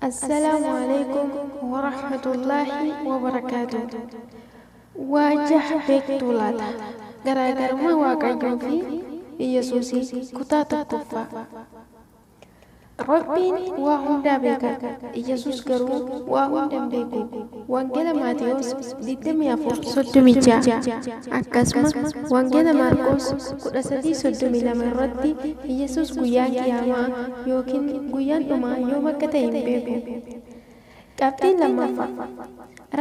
Assalaamu alaikum warahmatullaahi wabarakaatuh. Waajjah beektuu laata? Garaagarummaa Waaqayyoo fi Iyyasuusii kutaa tokkoffaa. Rabbiin waa hundaa beeka, Iyyasuus garuu waa hunda hin beeku. Wangeela Maatewos 24:36 akkasuma Wangeela Maarqos 13:32 irratti Iyyasuus guyyaan qiyaamaa yookiin guyyaan dhumaa yoom akka ta'e hin beeku. Qabxiin lammaffaa,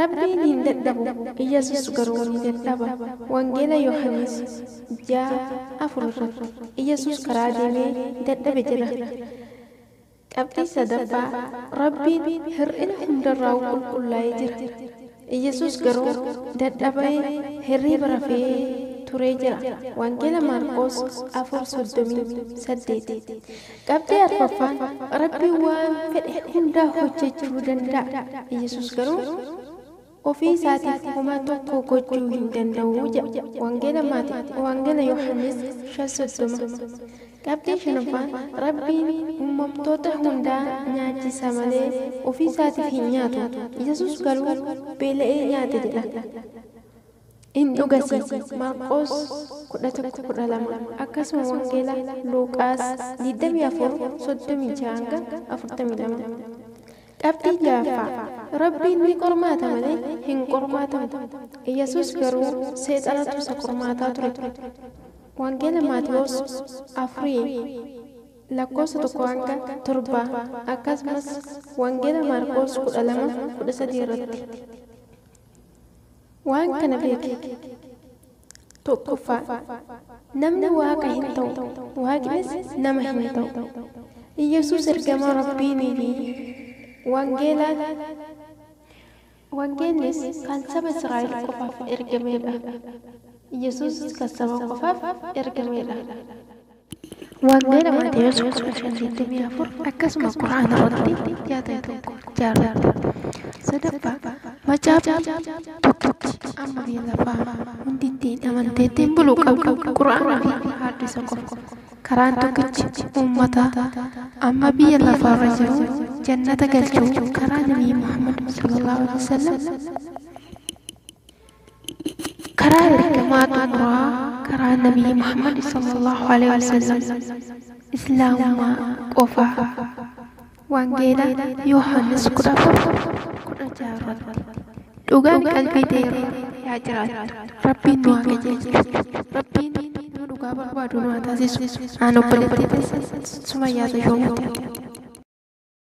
Rabbiin hin dadhabu, Iyyasuus garuu ni dadhaba. Wangeela Yohannis 6:4 irratti Iyyasuus karaa deemee dadhabe jedha. Qabxii sadaffaa, Rabbiin hir'ina hundarraa qulqullaa'ee jira. Iyyasuus garuu dadhabee hirriiba rafee turee jira. Wangeela Maarqos 4:38. Qabxii arfaffaan, Rabbiin waan fedhe hundaa hojjechuu danda'a. Iyyasuus garuu ofii isaatiif homaa tokko gochuu hin danda'u jedha. Wangeela Maate Wangeela Yohannis 5:30. Qabxii shanaffaan, Rabbiin uumamtoota hundaa nyaachisa malee ofii isaatiif hin nyaatu. Iyyasuus garuu beela'ee nyaate jedha. In dhugasi. Maarqos 11:12 akkasuma Wangeela Luuqaas 24:36-42. Qabxii ja'affaa, Rabbiin ni qormaata malee hin qormaatamu. Iyyasuus garuu seexanatu isa qormaataa ture. Wangeela Maatewos 4 lakkoofsa 1 hanga 7 akkasumas Wangeela Maarqos 12:13 irratti. Waan kana beeki. Tokkoffaa, namni Waaqa hin ta'u, Waaqnis nama hin ta'u. Iyyasuus ergamaa Rabbiinii fi Wangeellis kan saba Israa'el qofaaf ergameedha. Iyyasuusis kan saba qofaaf ergameedha. Wangeela Maatewos 15:24 akkasuma Quraana irratti 61:6 irratti. Sadaffaa, macaafni tokkichi amma biyya lafaa hundi ittiin amantee ittiin buluu qabdu Quraanaa fi hadiisa qofa. Karaan tokkichi uummata amma biyya lafaarra jiru jannata galchuu karaa Nabii Muhammad sallallahu alaihi wasallam, karaa ergamaa xumuraa, karaa Nabii Muhammad sallallahu alaihi wasallam, Islaamummaa qofa. Wangeela Yohannis 14:16 irratti. Dhugaan qalbii ta'e yaa jiraattu. Rabbiin nu haa qajeelchu. Rabbiin nu dhugaa barbaadu nu haa taasisu. Aan obboleettii teessan Sumayyaa Tashoomuuti.